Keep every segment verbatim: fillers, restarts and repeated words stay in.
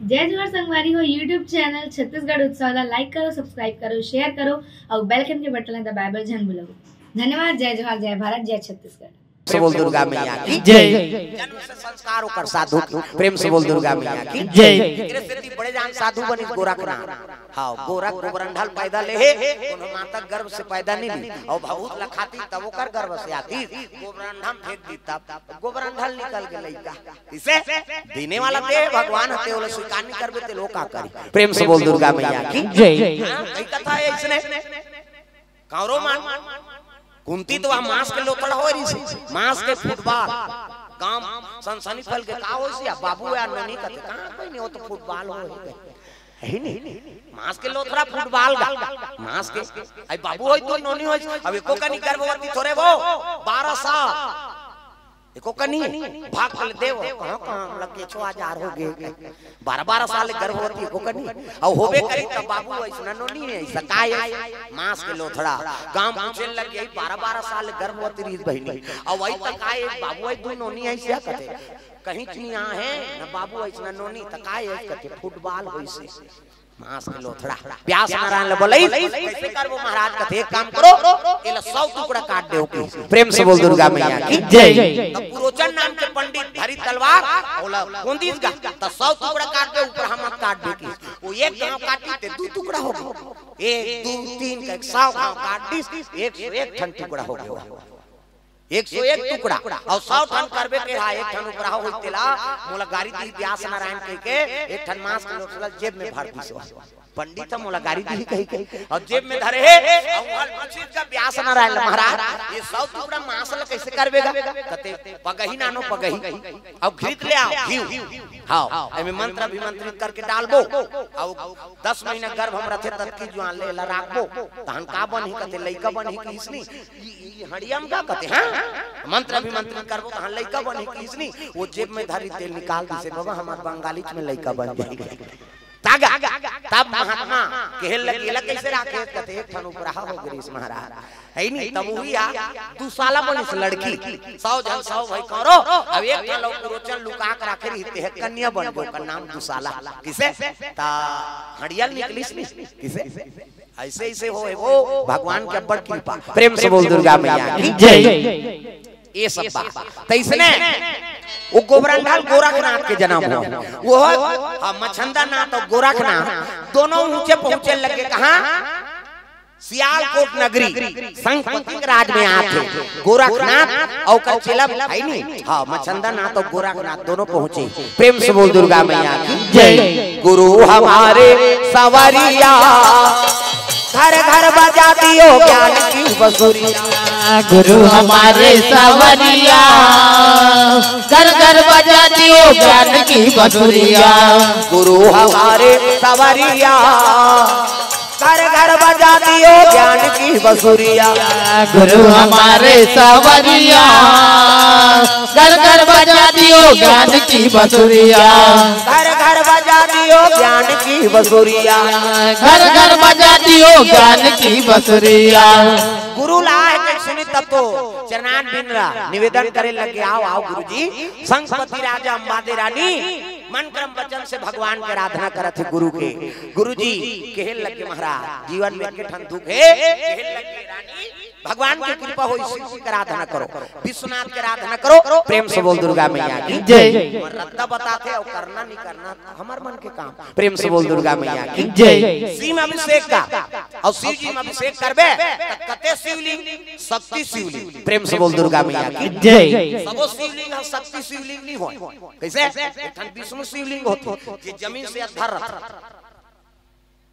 जय जोहार संगवारी हो, YouTube चैनल छत्तीसगढ़ उत्सव ला like करो, subscribe करो, share करो अउ bell icon के बटन ला दबाए बर झन भूलव। धन्यवाद। जय जोहार, जय भारत, जय छत्तीसगढ़। से बोल दुर्गा मैया की जय। जन्म से संस्कार ओकर साधु के, प्रेम से बोल दुर्गा मैया की जय। एकरे सेती बड़े जान साधु बनिस गोरखनाथ। हाँ, गोरख गोबरंढल पैदा ले हे, कोनो माता गर्भ से पैदा नहीं ली। अउ भभूत लखाती तब ओकर गर्भ से आती, गोबरंढल फेंक दी तब गोबरंढल निकल के लइका। इसे देने वाला दे भगवान हते, ओला स्वीकार नहीं करबे ते लोग का करी। प्रेम से बोल दुर्गा मैया की जय। हाँ, कई कथा है इसने। कौरव मन, कुंती तो वह मांस के लोथड़ा हो रही थी, मांस के फुटबॉल। गांव सनसनी फैल के का होइस या बाबू या नोनी कथे, कहाँ कोई नहीं, वो तो फुटबॉल हो रही है। यही नहीं, मांस के लोथड़ा फुटबॉल का, मांस के। आई बाबू होई तो नोनी होई, अब एको कनी गर्भवती थोरे वो, बारह साल। एको कनी भाग कर देव, कहाँ, कहाँ लगे छो हजार हो गए। बारह बारह साल गर्भवती एको कनी। अउ होबे करी त बाबू ऐसना नोनी है, ऐसा काय है? मांस के लोथड़ा। गांव पूछे लग गई, "बारह बारह साल गर्भवती रही बहिनी। अउ वही त काय है, बाबू है, दू नोनी है, ऐसा कथे। कहीं चुनिया है, न बाबू ऐसना नोनी, त काय है?" कथे, "फुटबॉल होइसे।" मांस के लोथड़ा। व्यास नारायण ल बोलई, "कैसे करबो महाराज?" कथे, "एक काम करो, एला सौ टुकड़ा काट देव।" प्रेम से बोल दुर्गा मैया की जय। तब पुरोचन नाम के पंडित धरी तलवार, ओला कोंदिस गा, त सौ टुकड़ा काट दे, ऊपर हम काट दे की। वो एक घाव काटी ते दू टुकड़ा हो गए। एक, दू, तीन का एक सौ घाव काट दिस, एक सौ एक ठन टुकड़ा हो गए। एक सौ एक टुकड़ा, अउ सौ ठन करबे के हा, एक ठन उपराहा होई तेला, मोला गारी दिही व्यास नारायण कहि के, एक ठन मांस के लोथड़ा जेब में भर दिस। पंडित ह मोला गारी दिही कहि के, अउ जेब में धरे हे, अउ वहां पूछिस का व्यास नारायण ल, "महाराज, ये सौ टुकड़ा मांस ल कैसे करबे गा?" कथे, "पगही नानो पगही, अउ घृत ले आओ, घीव। हाँ, एमे मंत्र अभिमंत्रित करके डालबो, अउ दस महीना गर्भ हम रथे ततकी जुआन ले ला राखबो, तहन का बनही?" कथे, "लइका बनही।" कहिस नी, ई, ई हड़िया म का कथे, हाँ? मंत्र अभिमंत्रित करबो, तहां लइका बनही कहिस नी, वो जेब में धरी तेल निकाल दिसे, "बाबा, हमार बंगालीच में लइका बन जाही।" तागा, तब महात्मा कहे लगे, "एला कैसे राखे?" कथे, "एक ठन उपराहा हो गिस महाराज।" है नी, तब वही आ, दुसाला बनिस लड़की, सौ झन सौ भाई कौरव, अब एक ठन लोग रोचन लुका के राखे रही, ते कन्या बन गो, ओकर नाम दुसाला। किसे? ता हड़िया ल निकलिस नी, किसे? ऐसे ऐसे हो, हे वो भगवान के अब्बड़ कृपा। प्रेम से बोल दुर्गा मैया की जय। ये सब बात। त इसने वो गोबरंढल गोरखनाथ के जन्म हो। वो, हाँ, मछंदा नाथ अउ गोरखनाथ दोनों ऊंचे पहुंचे लगे। कहाँ? सियालकोट नगरी, संगपति के राज में आथे। गोरखनाथ अउ ओकर चेला है नी, हाँ, मछंदा नाथ अउ गोरखनाथ दोनों पहुंचे। प्रेम से बोल दुर्गा मैया की जय। गुरु हमारे सवरिया, घर घर बजा दियो ज्ञान की बसुरिया। गुरु हमारे सवरिया, घर घर बजा दियो ज्ञान की बसुरिया। गुरु हमारे सवरिया, घर घर बजा दियो ज्ञान की बसुरिया। गुरु हमारे सवरिया, घर घर बजा दियो ज्ञान की बसुरिया। घर घर बजा दियो ज्ञान की बसुरिया। घर घर बजा दियो ज्ञान की बसुरिया। गुरु ला है के सुनी तब तो चरणान बिनरा निवेदन करे लगे, "आओ, आओ गुरुजी।" संगपति राजा अंबादे रानी मन क्रम वचन से भगवान के आराधना करत हे गुरु के। गुरुजी कहे लगे, "महाराज, जीवन में के ठन दुख हे?" कहे लगे, "रानी, भगवान की कृपा हो, शिव जी के आराधना करो, विश्वनाथ के आराधना करो।" प्रेम से बोल दुर्गा मैया की जय। रद्दा बताथे अउ करना नहीं करना हमर मन के काम। प्रेम से बोल दुर्गा मैया की जय। शिव में अभिषेक का, अउ शिव जी में अभिषेक करबे त कते शिवलिंग, शक्ति शिवलिंग। प्रेम से बोल दुर्गा मैया की जय। सबो शिवलिंग ह शक्ति शिवलिंग नहीं होय। कैसे? एक ठन विष्णु शिवलिंग होथे, जे जमीन से अधर रथे।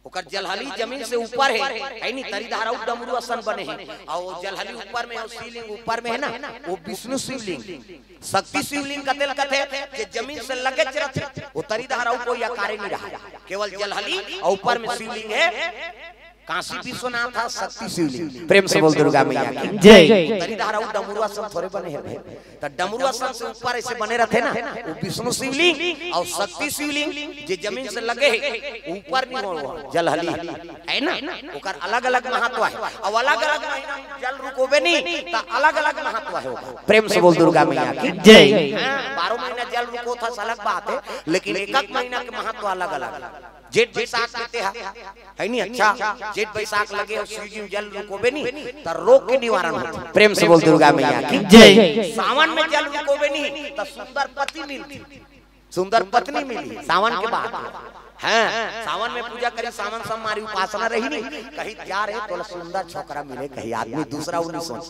ओकर जलहली जमीन से ऊपर हे, है नी, तरी धारा अउ डमरू असन बने हे, अउ जलहली ऊपर में, अउ शिवलिंग ऊपर में हे ना, वो विष्णु शिवलिंग। शक्ति शिवलिंग कते ल कथे, जे जमीन से लगेच रथे, वो तरी धारा अउ कोई आकारे नहीं रहा, केवल जलहली अउ ऊपर में शिवलिंग हे। काशी विश्वनाथ ह, शक्ति शिवलिंग। प्रेम से बोल दुर्गा मैया की। जय। तरी डहर अउ डमरुआ सन थोरे बने हे भाई, त डमरुआ सन से ऊपर ऐसे बने रहथे ना, वो विष्णु शिवलिंग अउ शक्ति शिवलिंग जे जमीन से लगे हे, ऊपर नहीं हो, जलहली हे ना, ओकर अलग-अलग महत्व हे। अउ अलग-अलग महीना में जल रुकोबे नहीं, त अलग-अलग महत्व हे ओकर। प्रेम से बोल दुर्गा मैया की। जय। हाँ, बारह महीना जल रुकोथस अलग बात हे, लेकिन एक-एक महीना के महत्व अलग-अलग हे। जेठ बैसाख में ते हा, हे नहीं, अच्छा, जेठ बैसाख लगे अउ शिव जी में जल रुकोबे नहीं, त रोग के निवारण होथे। प्रेम से बोल दुर्गा मैया की। जय। सावन में जल रुकोबे नहीं, त सुंदर पति मिलथे, सुंदर पत्नी मिली। सावन के बाद, हाँ, सावन में पूजा करी, सावन सोमवारी उपासना रही नहीं, कहीं जा रहे तो सुंदर छोकरा मिले, कहीं आदमी दूसरा वो नहीं सोच।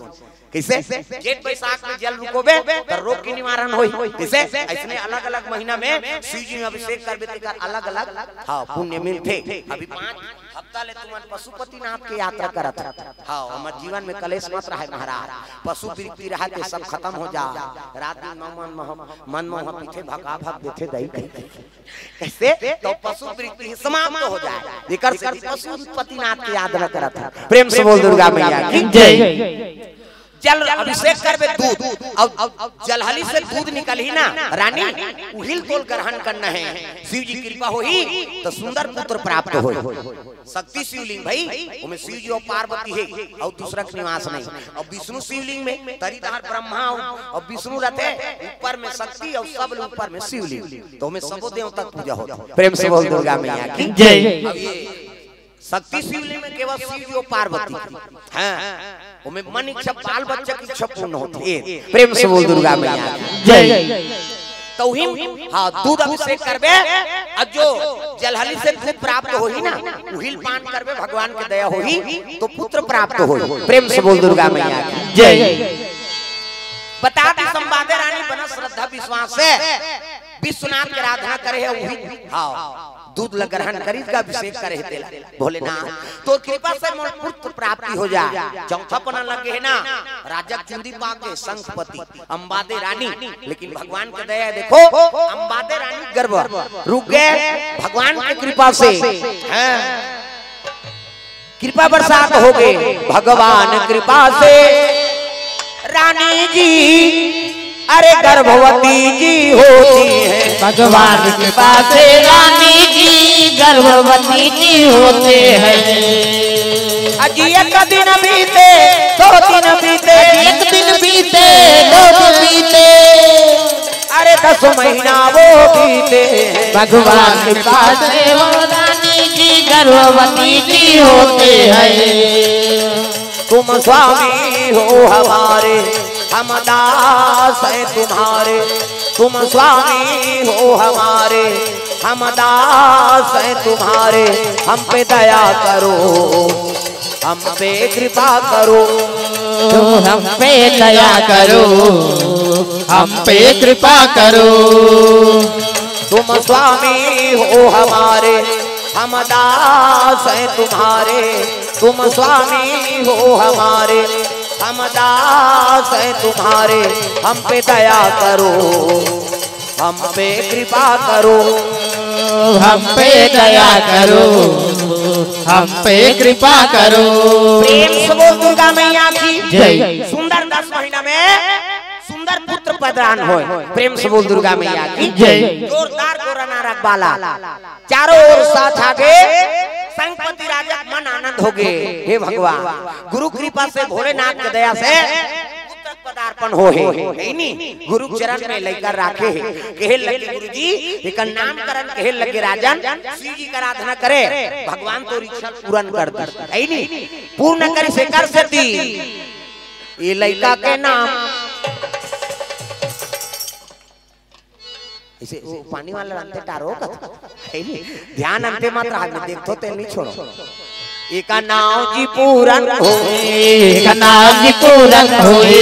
कैसे? जेठ बैसाख में जल रुकोबे, त रोग के निवारण होई। कैसे? ऐसने अलग-अलग महीना में शिव जी में अभिषेक करबे, तेकर अलग-अलग, हाँ, पुण्य मिलथे। अभी पाँच हफ्ता ले तुमन पशुपतिनाथ के यात्रा करत हव। हाँ, हमर जीवन में कलेश मत रहे महाराज। पशु वृत्ति रहे ते सब खत्म हो जा। रात दिन मन, मन, मन, मन मोह पीछे भगा भग देथे दाई कहीं। कैसे? तो पशु वृत्ति ही समाप्त हो जाए। एकर से पशुपतिनाथ के याद न करत हव। प्रेम से बोल दुर्गा मैया की। जय। जल अभिषेक करबे दूध, अउ, अउ जलहली से दूध निकलही ना रानी, उहिल तोल ग्रहण करना हे। शिव जी कृपा होही त सुंदर पुत्र प्राप्त होही। शक्ति शिवलिंग भाई, ओमे शिव जी अउ पार्वती हे, अउ दूसरा के निवास नहीं। अउ विष्णु शिवलिंग में तरी डहर ब्रह्मा अउ, अउ विष्णु रथे, ऊपर में शक्ति अउ सब ले ऊपर में शिवलिंग, त ओमे सबो देवता के पूजा होथे। प्रेम से बोल दुर्गा मैया की। जय। अब ये शक्ति शिवलिंग में केवल शिव जी अउ पार्वती। हाँ, ओमे मन इच्छा, बाल बच्चा के इच्छा पूर्ण होथे। ए, प्रेम से बोल दुर्गा मैया की। जय। त उही, हाँ, दूध अभिषेक करबे, अउ जो जलहली से दूध प्राप्त होही ना, उहिल पान करबे, भगवान के दया होही, त पुत्र प्राप्त होही। प्रेम से बोल दुर्गा मैया की। जय। बता दी संवादे रानी बना श्रद्धा विश्वास से विश्वनाथ के आराधना करे हे, उही, हाँ, दूध ल ग्रहण करिस गा, अभिषेक करे हे तेला। भोलेनाथ, तोर कृपा से मोर पुत्र प्राप्ति हो जाए। चौथा पना लगे हे ना, राजा चुंदी पाके शंखपति, अम्बादे रानी, लेकिन भगवान के दया देखो, अम्बादे रानी गर्भ रुक गे, भगवान के कृपा से। हाँ। कृपा बरसात हो गे भगवान कृपा से। रानी जी, अरे गर्भवती जी होती है। भगवान कृपा से रानी जी गर्भवती जी होते हैं। अजी एक दिन बीते, दो दिन बीते, एक दिन बीते, दो दिन बीते, अरे दस महीना वो बीते हैं। भगवान कृपा से वो रानी जी गर्भवती जी होते हैं। तुम स्वामी हो हमारे, हम दास हैं तुम्हारे। तुम स्वामी हो हमारे, हम दास हैं तुम्हारे। हम पे दया करो, हम पे कृपा करो। तुम हम पे दया करो, हम पे कृपा करो। तुम स्वामी हो हमारे, हम दास हैं तुम्हारे। तुम स्वामी हो हमारे, हम दास हैं तुम्हारे। हम पे दया करो, हम पे कृपा करो। हम पे दया करो, हम पे कृपा करो। प्रेम से बोल दुर्गा मैया की। जय। सुंदर दस महीना में सुंदर पुत्र प्रदान होय। प्रेम से बोल दुर्गा मैया की। जय। जोरदार गोरा नारा वाला। चारों ओर साथ आगे, संगपति राजा के मन आनंद हो गे। हे भगवान, गुरु कृपा से, भोलेनाथ के दया से पुत्र पदार्पण हो हे। हे नी, गुरु चरण में लइका राखे हे। कहे लगे, "गुरुजी, एकर नामकरण कहे लगे राजन, शिव जी का आराधना करे, भगवान तोर इच्छा पूर्ण कर दे।" हे नी, पूर्ण करिस एकर सेती ये लइका के नाम ऐसे वो पानी वाला रंते टारो का था। हे नी, ध्यान अंते मात्र हाथ में देखो, तेल नहीं छोड़ो। एका नाम जी पूरन होई, एका नाम जी पूरन होई,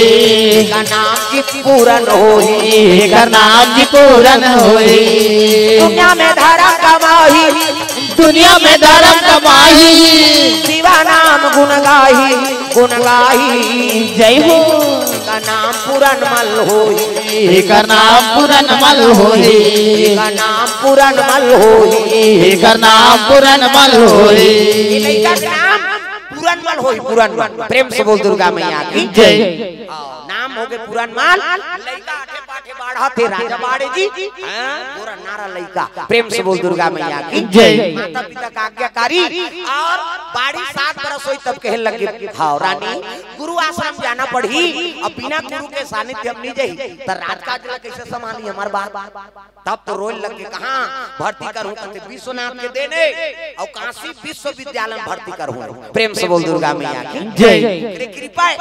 एका नाम जी पूरन होई, एका नाम जी पूरन होई। दुनिया में धर्म कमाई, दुनिया में धर्म कमाई, शिवा नाम गुण गाई, गुण गाई। जय हो। का नाम पूरन मल होई, एकर नाम पूरन मल होई, एकर नाम पूरन मल होई, एकर नाम पूरन मल होई। ये लइका के नाम पुरनमल होही, पुरनमल। प्रेम से बोल दुर्गा मैया की जय। हाँ, नाम होगे पुरनमल। लइका आठे पाठे बाढ़त हे राजा बाड़े जी। हाँ, गोरा नारा लइका। प्रेम से बोल दुर्गा मैया की जय। माता पिता का आज्ञाकारी अउ बाड़ी सात बरस होही तब कहे लगे, "हाँ रानी, गुरु आश्रम जाना पड़ही, अब बिना गुरु के सानिध्य हम नहीं जाही।" त राजकाज ला कइसे संभाली हमर बात? तब तो रोए लगे, "कहाँ भर्ती करहूँ?" कथे, "विश्वनाथ के देने अउ काशी विश्वविद्यालय में भर्ती करहूँ।" प्रेम से बोल दुर्गा मैया की जय। एकरे कृपा हे।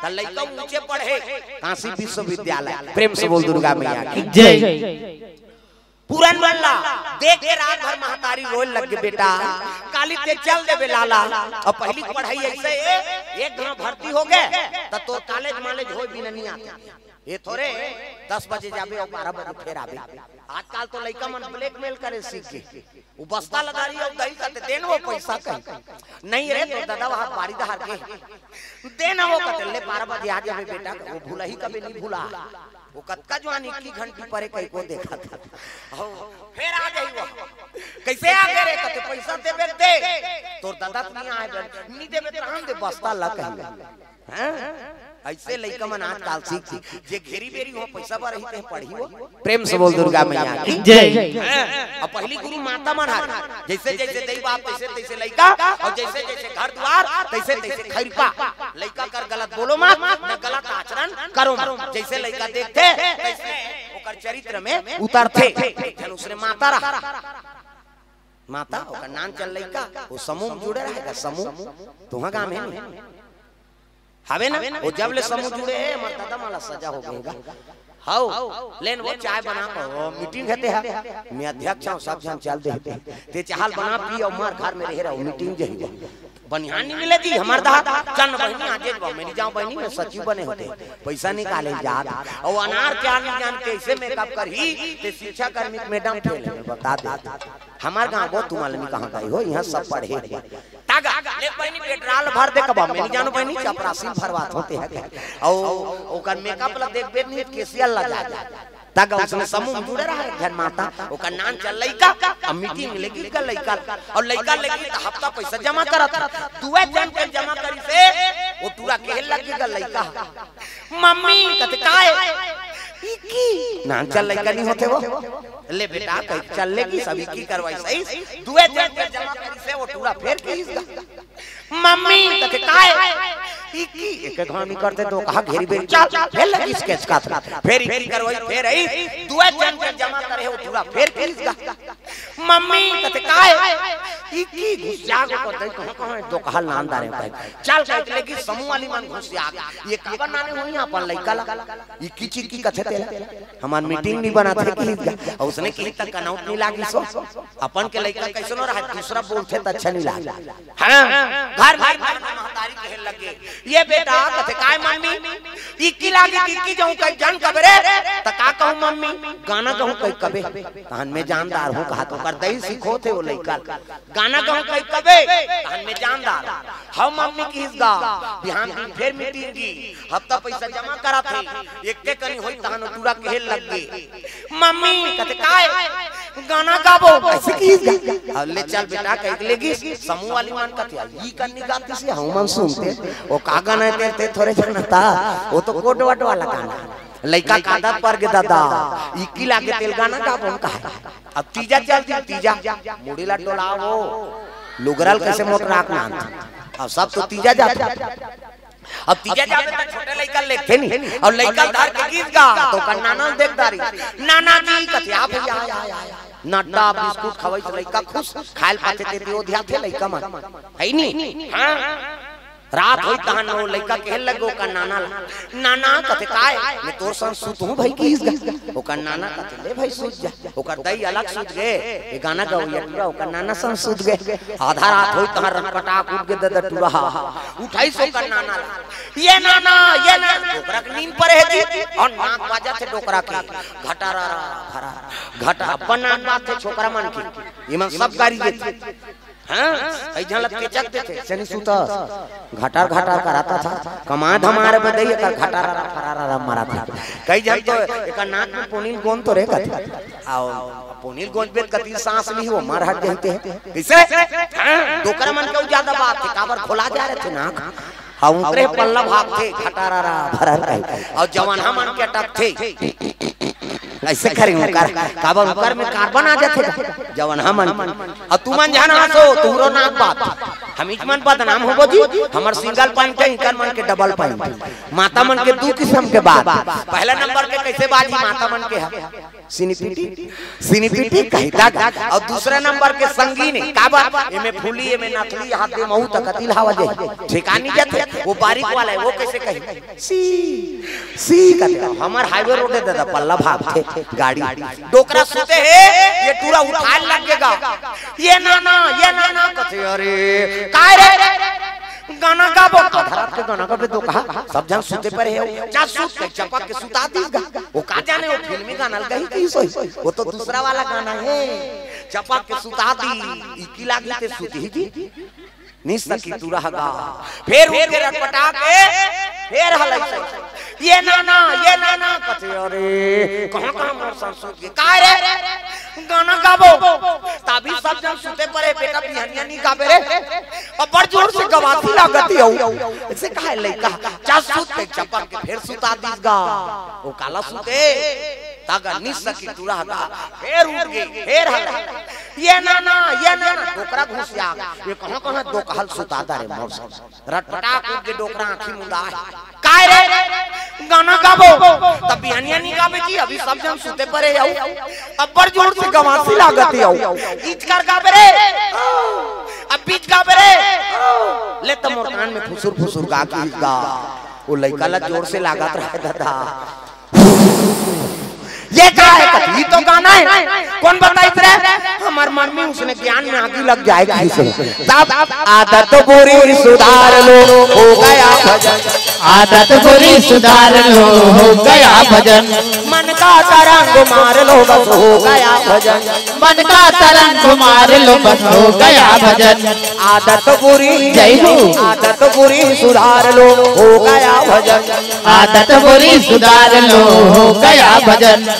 त लइका ऊंचे पढ़े, काशी विश्वविद्यालय। प्रेम से बोल दुर्गा मैया की जय। पुरनमल ला देख के रात भर महतारी रोए लगे, "बेटा, काली ते चल देबे लाला, अउ पहिली पढ़ाई अइसे ए, एक घांव भर्ती होगे, त तोर कॉलेज मॉलेज होय बिना नहीं आते।" ए थोरे, दस बजे जाबे अउ बारह बजे फेर आबे। आजकल तो लइका मन blackmail करे सीख गे। वो बस्ता लदारी अउ दई कथे, "देन वो पैसा कहीं।" "नहीं रे, तो दादा वहाँ बारी दहार के।" "देन वो कथे, ले बारह बजे आ जाबे बेटा।" वो भुलाही कबे नहीं भुला। वो कतका जुवान इक्की घंटी परे कहीं को देखा था। हो, फेर आ जाही वो। "कइसे आ गे रे?" कथे, "पैसा देबे दे।" "तोर दादा तो नहीं आए बे।" "नहीं देबे त रहन दे, बस्ता ला कहीं।" हाँ? अइसे लइका मन आजकल सीख गे। जे घेरी बेरी हो, पैसा बर रही ते पढ़ही हो। प्रेम से बोल दुर्गा मैया की जय। हाँ? अउ पहिली गुरु माता मन हर, जइसे जइसे दई बाप तइसे तइसे लइका, अउ जइसे जइसे घर दुआर तइसे तइसे खइरपा। लइका कर गलत बोलो मत, न गलत आचरण करो मत। जइसे लइका देखथे तइसे ओकर चरित्र में उतरथे। एक झन उसने माता रहा, माता, ओकर नान चल लइका, वो समूह में जुड़े रहेगा, समूह। तुहा गांव में नहीं? हवे ना? वो जब ले समूह जुड़े हे, हमर दादा मन ला सजा हो गे गा। हव, लेन वो चाय बना के, वो मीटिंग हे ते हा। मैं अध्यक्ष हूँ, सब झन चल दे हे ते। ते चाहल बना पी अउ मार घर में रहे रहो, मीटिंग जही हो। बनिहान नहीं मिले जी, हमर दादा, चल न बहिनी, आज एक बार मेरी जाओ बहिनी, मैं सचिव बने होते। पैसा निकाले जात। अउ अनार के आने जान के ऐसे मेकअप करही, ते शिक्षा कर्मी के मैडम फेल हे, बता दे। हमर गांव वो तुम्हारे नहीं कहाँ गए हो, यहाँ सब पढ़े हे। तागा, ले बहिनी पेट्रोल भर दे कबा, मैं नहीं जानू बहिनी, चपरासी भरवात होते हैं। अउ ओकर मेकअप ला देखबे नहीं, केसियल ला जा जा। तागा उसने समूह में जुड़े रहा एक झन माता, ओकर नान चल लइका, अब मीटिंग में लेगी का लइका, अउ लइका लेगी त हफ्ता पैसा जमा करत। दुए झन के जमा करी से, वो टूरा कहे लग गे गा लइका। मम्मी, कथे, "काय?" "इक्की।" नान चल लइका नहीं होते वो। ले बेटा, कहे, "चल लेगी, सब इक्की करवाई सही।" दुए झन के जमा करी से, वो टूरा फेर कहिस गा। "मम्मी," कथे, "काय?" "इक्की।" एक एक हानि करते तो कहा, "घेरी बेरी, चल, फेर लगी स्केच का था।" फेर इक्की करवाई, फेर आई, दुए झन के जमा करे, वो टूरा फेर कहिस गा। "मम्मी," कथे, "काय?" "इक्की।" घुसिया के को दई कहाँ कहाँ दो कहल नान दारे कहे। चल कहे लेगी समूह वाली मन घुसिया। ये काबर नाने होही अपन लइका ला? इक्की चिक्की कथे तेला। हमार मीटिंग नहीं बना थे कि अउ उसने कही तक कनौत नहीं लागी सो। अपन के लइका कैसनो रहा, दूसरा बोलथे त अच्छा नहीं लागे। हाँ, घर घर में महतारी कहे लगे, "ये बेटा," कथे, "काय मम्मी?" "इक्की लागी, इक्की जाऊं कई जान कबे रे?" "त का कहूं मम्मी?" "गाना कहूं कई कबे?" "तहन मैं जानदार हूं," कहा तो कर दई सिखोथे वो लइका। "गाना कहूं कई कबे?" "तहन मैं जानदार हूं।" "हव मम्मी," किहिस गा। बिहान दिन फेर मीटिंग गी, हफ्ता पैसा जमा करा थे, एक के कनी होई तहन टूरा कहे लग गे। "मम्मी," कथे, "काय?" "गाना गाबो।" ऐसे किहिस गा। "अब ले चल बेटा," कह के लेगिस। समूह वाली मन कथे, "ई कन्नी गाती से हम मन सुनते, वो का गाना है तेरे, ते थोरे जानता, वो तो कोड वड वाला गाना।" लइका का आदत पर गे दादा, इक्की लागे तेल गाना गाबो कहा। अब तीजा चल दी, तीजा, मुड़ी ला डोलावो, लुगरल कैसे मोट राख नान। अब सब तो तीजा जात। अब तीजा जाबे त छोटे लइका लेथे नहीं, अउ लइका धर के गीत गा, तो ओकर नाना देख दारी, "नाना जी," कथे, "आ भैया, आ, आ, आ, आ।" नड्डा बिस्कुट खवाई त लइका खुश, खायल पाथे ते दियो ध्या थे लइका मन, है नी? हाँ। रात होई तहन वो लइका कहे लगो ओकर नाना ला, "नाना," कथे, "काय?" "मैं तोर संग सुतहूं भाई," किहिस गा। ओकर नाना कथे, "ले भाई सुत जा।" ओकर दई अलग सुत गे, ये गाना गवैया टूरा, ओकर नाना संग सुत गे। आधा रात होई तहन रटपटाक उठ गे ददा टूरा, उठाइस ओकर नाना ला, "ये नाना, ये नाना।" ओकरा के नींद परे हे जी, अउ नाक बाजत हे डोकरा के, घटारा, घटारा, घटा, अपन नाक बाजथे छोकरा मन के, इमन सब गारी देथे। हाँ, कई झन ल केचक देथे, "चनी सुतस, घटार घटार कराता था, कमा धमारे बदई कर घटारा फरारा मरा था।" कई झन तो एकर नाक में पोनील गोंद तो रे कथे। अउ पोनील गोंजबेत कति सांस ली, वो मर हट जाते हैं। कइसे? हाँ, डोकरा मन के ज्यादा बात हे, काबर खोला जा रहे थे नाक। हाँ, उतरे पल्ला भागथे, खटारा रा, भरा रा। अउ जवान हमन के अटकथे। अइसे करे उंकर, काबर उंकर में कार्बन आ जाथे। जवान हमन, अउ तुमन जाना सो, तुहरो नाक बात। हम इच मन बदनाम होबो जी, हमर सिंगल पॉइंट हे, इकर मन के डबल पॉइंट। माता मन के दू किसम के बात। पहला नंबर के कइसे बाजी माता मन के ह? सिनीपीटी, सिनीपीटी कहिता गा। अउ दूसरा नंबर के संगीन हे, काबर? एमे फूली, एमे नथली, हाथ दे महू तक अतिल हवा जाही। ठेकानी जाथे, वो बारीक वाला हे, वो कइसे कही? सी, सी कथे। हमर हाईवे रोड हे दादा, पल्ला भागथे गाड़ी। डोकरा सुते हे, ये टूरा उठाय लग गे गा। ये नाना, ये नाना कथे, अरे, काय रे? गाना गाबो। आधा रात के गाना गाबे तो कहा, सब झन सुते परे हे। जा सुत के चपक के सुता दीस गा। वो का जाने, वो फिल्मी गाना लगा ही कहीं सोई। वो तो दूसरा वाला गाना हे। चपक के सुता दी, इकी लागी ते सुती ही जी। निस सकी टूरा गा। फेर उठ के रटपटा के, फेर हलई से। ये नाना, ये नाना कथे, अरे, कहाँ, कहाँ मोर संग सुत गे? काय रे? गाना गाबो। तभी सब झन सुते परे, बेटा बिहनिया नी गाबे रे। अब्बड़ जोर से गवासी लागत हे अउ। अइसे कहे लइका, जा सुत के चपक के फेर सुता दीस गा। वो काला सुते, तागा निस सकी टूरा गा। फेर उठ गे, फेर हलई। ये नाना, ये नाना, डोकरा घुसिया। ये कहाँ, कहाँ दोकहा ल सुता दा रे मोर संग। रटपटा कूद के डोकरा आँखी मुंदा हे। काय रे? गाना गाबो। तब बिहनिया नी गाबे जी, अभी सब झन सुते परे हे अउ। अब्बड़ जोर से गवासी लागत हे अउ। इच कर गाबे रे। अब बीच गाबे रे। ले त मोर कान में फुसुर फुसुर गा के गा। वो लइका ला जोर से लागत रहे दादा। ये का हे कथे? ये तो गाना हे। कोन बताइस रे? हमर मम्मी उसने ज्ञान में आगी लग जाय कहिसे। तब आदत बुरी सुधार लो, हो गया भजन। आदत बुरी सुधार लो, हो गया भजन। मन का तरंग मार लो, बस हो गया भजन। मन का तरंग मार लो, बस हो गया भजन। आदत बुरी, जय हो। आदत बुरी सुधार लो, हो गया भजन। आदत बुरी सुधार लो, हो गया भजन।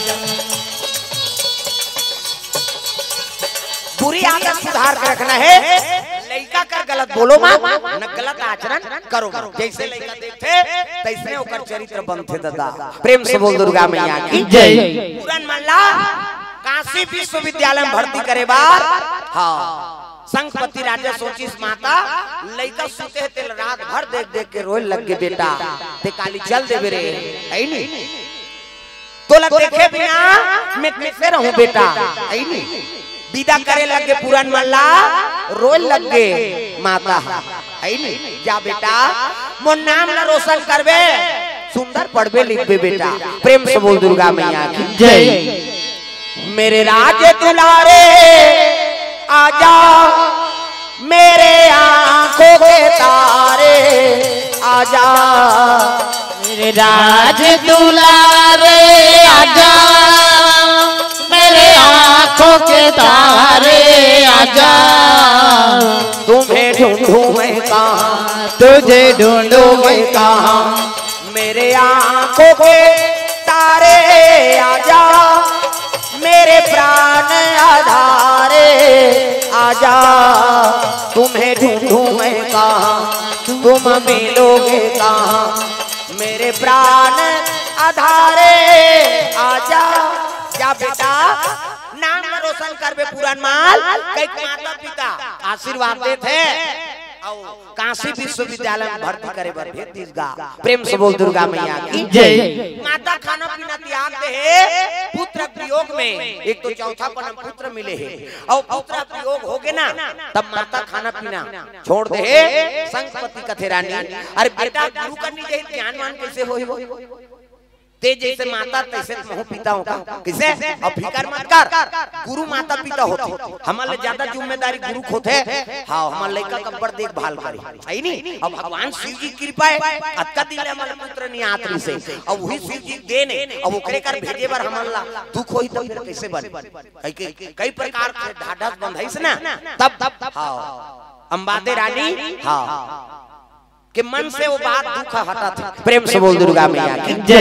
बुरी आदत सुधार के रखना हे। लइका कर गलत बोलो मत, न गलत आचरण करो मत। जइसे लइका देखथे, तइसने ओकर चरित्र बनथे दादा। प्रेम से बोल दुर्गा मैया की जय। पूरन मन ला काशी विश्वविद्यालय में भर्ती करे बर, हाँ, संघपति राजा सोचिस माता, लइका सुते हे तेला रात भर देख देख के रोय लग गे बेटा, ते काली चल देबे रे, हे नी? तोला देखे बिना मैं कइसे रहूं बेटा, हे नी? विदा करे लग गे पूरन मन ला, रोय लग गे माता, हे नी? जा बेटा, मोर नाम ला रोशन करबे, सुंदर पढ़बे लिखबे बेटा। प्रेम से बोल दुर्गा मैया की जय। मेरे राज दुलारे आजा, मेरे आंखों के तारे आजा। मेरे राज दुलारे आजा, मेरे आंखों के तारे आजा। तुम्हें ढूंढूं मैं कहाँ, तुझे ढूंढूं मैं कहाँ। मेरे आंखों के तारे आजा, मेरे प्राण आधारे आजा। तुम्हें ढूंढूं मैं कहाँ, तुम मिलोगे कहाँ। मेरे प्राण आधारे आजा। जा बेटा, नाम रोशन करबे पूरन मन ला, कहिके माता पिता आशीर्वाद देथे। अउ काशी विश्वविद्यालय में भर्ती करे बर भेज दीस गा। प्रेम से बोल दुर्गा मैया की जय। माता खाना पीना त्याग दे हे पुत्र वियोग में, एक तो चौथा पन पुत्र मिले हे, अउ पुत्र वियोग हो गे ना, तब माता खाना पीना छोड़ दे हे। संघपति कथे रानी, अरे बेटा, गुरु करनी चाहिए, ज्ञानवान कइसे होही वो? ते जइसे माता तइसे महूं पिता हों का। कइसे? अब फिकर मत कर, गुरु माता पिता होथे, हमर ले ज्यादा जिम्मेदारी गुरु के होथे। हाँ, हमर लइका के अब्बड़ देखभाल करे, हे नी? अब भगवान शिव जी के कृपा हे, अतका दिन ले हमर पुत्र नइ आत रिहिसे, अब उही शिव जी के देन हे, अब ओकरे कर भेजे बर हमन ला दुख होही त फेर कइसे बने? कई, कई, कई प्रकार के ढाढस बंधाइस ना, तब, तब, हाँ, अम्बादे रानी, हाँ, के मन से वो बात दुख हटत हे। प्रेम से बोल दुर्गा मैया की जय।